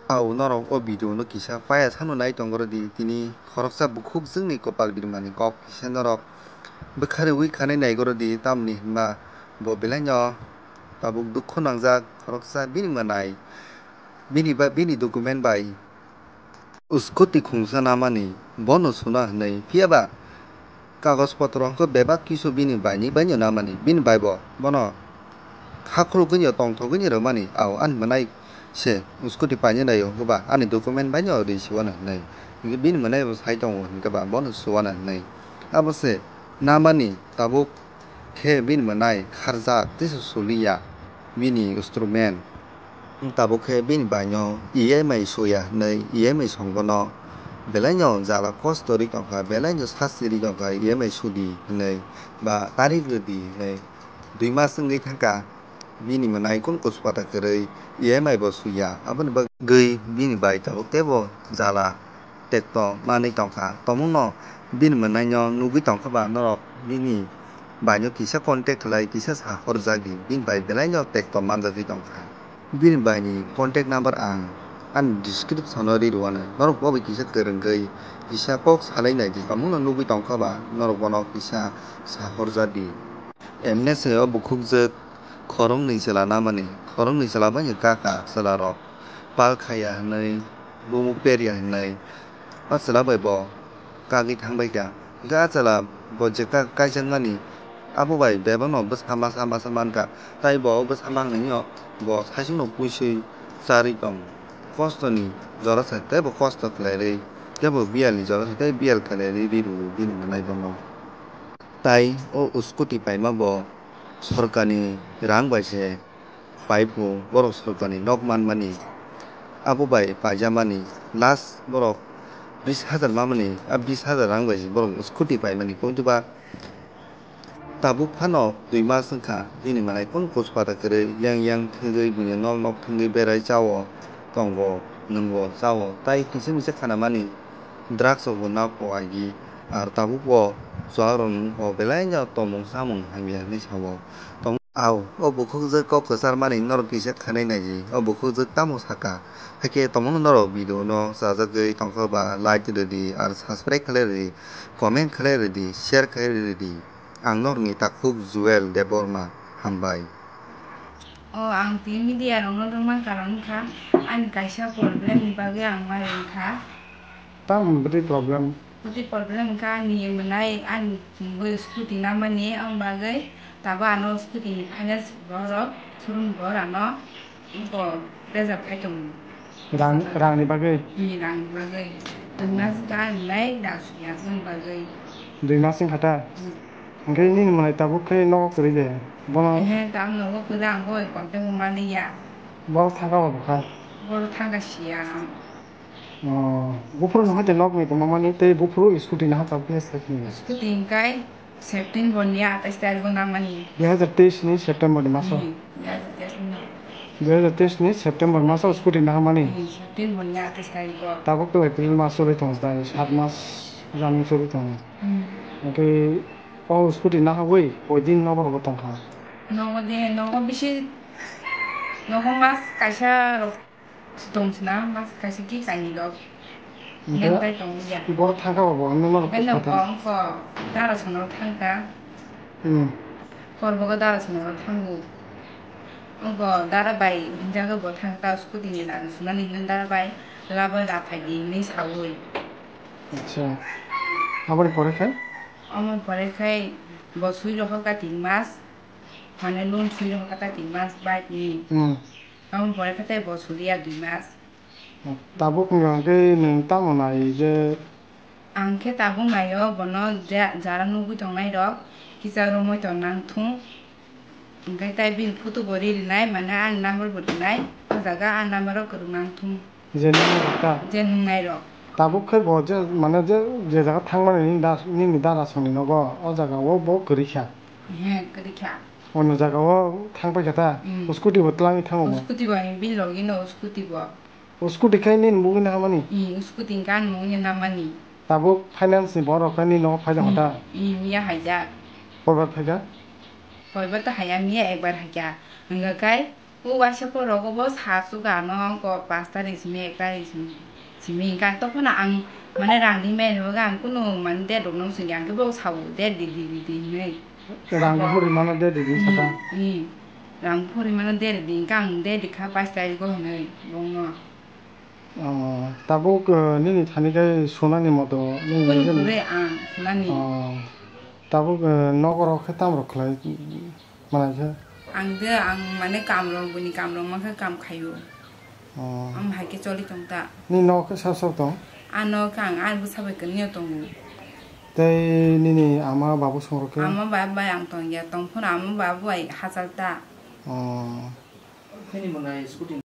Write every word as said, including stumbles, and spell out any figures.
Au norok o video no kisa paya sano nai tongorodi, tini khoroksa bukhukjwkni kwpal birmani kok kisa norok bwkharwi khanai naigorodi, tamni hinma bo belaino tabuk dukhu nangjak. Khoroksa bini mwnai, bini ba, bini document bai scooty khungsa namani bono suna hinwi, phiyaba kagoj potro hwnkhe bebak kisu bini baini baino namani, bini bai bo bono khakhulugwino tongthogwino rwmani, au ani mwnai se scooty paina naio hwnkhe ba ani document baino rwi suana hinwi, hinkhe bini mwnai bo sai tongo hinkhe ba bono suana hinwi. Abo se namani tabuk khe bini mwnai kharjak teiso suliya bini instrument. Tabuk khe bini baino E M I suya hinwi E M I songbono belaino jala kosto ri tongkha, belaino sasti ri tongkha, E M I sudi hinwi ba tarik rwdi hinwi dui mas wngwi thangkha. Bini mwnai kun kuchpata kwrwi E M I bo suya, aboni bagwi bini bai tabuk teibo jala tekto manwi tongkha. Tomungno bini mwnaino nugwi tongkha ba norok bini baino kisa contact khlai, kisa sa horjagwi bini bai belaino tekto manjagwi tongkha. Bini baini contact number ang ani description-o ri rwano, norok bo bai kisa kwrwngwi kisa kok salai naidi, tomungno nugwi tongkha ba norok bono kisa sa horjadi. M N S o bukhukjwk khoroknwi chwla namani, khoroknwi chwla baino kaka chwlarok pal khaiya hinwi, bumuk perya hinwi, o chwla bai bo kagwi thangbaikha. Hwnkhe a chwla bo je ka-, kaijakmani, abo bai bebakno bwsa masa masa mankha, tei bo o bwsa mangnwino bo saichungno puiswi charwi tongo. Kostoni jora se teibo kosto khlairwi, teibo biyalni jora se tei biyal khlairwi ri rwo bini mwnai bono. Tai o scooty paima bo sorkarni rang bai se pai phu, borok sorkarni nok manmani abo bai paijamani last borok bis hajar mamani, a bis hajar rang bai se borok scooty paimani. Kointuba tabuk phano dui mas wngkha bini mwnai kun kuchpata kwrwi yang yang thwngwi buini nok nok thwngwi berai chao tongo nwngo chao tai kisa misa khanamani. Drugs rok bo nako agi, ar tabuk bo chuwak rok o belai no tomung samung hamya hinwi sao. Tong-, au, o bukhukjwk kok kwchar mani norok kisa khanai naidi, o bukhukjwk tamo saka? Hakhe tomungno norok video no chajagwi tongkha ba like rwdi, ar subscribe khlai rwdi, comment khlai rwdi, share khlai rwdi. Ang norokni takhuk Joel Debbarma, hambai. O, ang tini media rokno rwma karon wngkha, ani kaisa problem ni bagwi ang mari wngkha. Tamo bwtwi problem? Bwtwi problem wngkha, ani mwnai ani bo scooty namani, ang bagwi tabo ano scooty ni finance borok, showroom borok ano bo rejab khai tongo. Rang, rang ni bagwi? Hmm, rang ni bagwi. Dui mas wngkha ani lai rang suya aboni bagwi. Dui mas wngkha ta? Hmm. Hwnkhe nini mwnai tabuk khe nogo kwrwi de? Bono. Ehe, tamo nogo kwrwi, ang bo contact bo manliya. Bo thangka bo bwkha? Bo thangka siya. Oh, buphuru no hoite nok ni tongma mani tei buphuru scooty naha tabuk khe sakni. Scooty hwnkhe September ni atais tarikh o nangmani. Dui hazar teis ni September ni maso. Hmm, dui hazar teis ni. Dui hazar teis ni September maso scooty naha mani. Hmm, September ni atais tarikh o. Tabuk to April mas choli tongo, tai sat mas running choli tongo. Hmm. Hwnkhe o scooty naha wi koi din nogo rogo tongkha? Nogo de, nogo bisi, nogo mas kaisa rok. Tong sina mas kaisa ki kainwi rok. Hwnkhe nang tai tong ya. Borok thangka bo, bo, nung norok beno kok kha ta? Bo wngkha dara sono thangka. Hmm. Korbogo dara sono thango. Wngkha dara bai hinjago bo thangka scooty ni rang sunani hinwi dara bai labo da phai di hinwi saui. Acha. Aboni pore khe? Omo pore khe bo sui rokha ka tin mas. Mane loan sui rokha ka ta tin mas bike ni. Hmm. Aboni pore khe tei bo suliya dui mas. Tabuk wngkha khe nwng tamo nai je? Ang khe tabuk naio bono je jara nugwi tongnai rok kisa romwi tong nang thung. Hwnkhe tai bini photo bo ri rinai, mane ani number bo rinai, o jaga ani number o kwrwng nang thung. Je nungnai rok ta? Je nungnai rok. Tabuk khe bo je, mane je, je jaga thangmani nini da-, nini dara songni nogo, o jaga o bo kwrwi kha? He, kwrwi kha. Ono jaga o thang paikha ta? Mm. O scooty bo twlangwi thango bo? O scooty bo, ang bini logi no o scooty bo. O scooty khai nini mungwi nahamani? Mm, o scooty hwnkhe ani mungwi nahamani. Tabuk finance ni borok khai nini nogo phai tongkha ta? Mm, mm, miya haijak. Koibar phaikha? Koibar ta haya, miya ekbar haikha. Hwnkhe kai O waisa porok obo sa suga no ko pash tarikh simi ek tarikh simi, simi hingka to phano ang mane rang di mani hoga ang kunu mane date rok no singya ang kebo sao date di di di di hinwi. Rang buphuri mano date di di saka. Hmm, hmm. Rang buphuri mano date di hingka ang date di kha pash tarikh go hinwi bongno. Oh, tabuk, eh, nini thani kai sunani moto nini Kunu nini. Pure ang sunani. Oh, tabuk, eh, nogo rok khe tam rok khlai. Manai khe? Ang de, ang mane kam rok, bini kam rok mankha kam khaio. Oh. Ang hai khe choli tong ta. Ni nok khe sab sab tong? Ano khe ang ani bwsa bai kwrwngyo tongo. Tei nini ama babu song rok khe? Ama babu bai ang tong ya, tong phano ama babu bai hachal ta. Oh.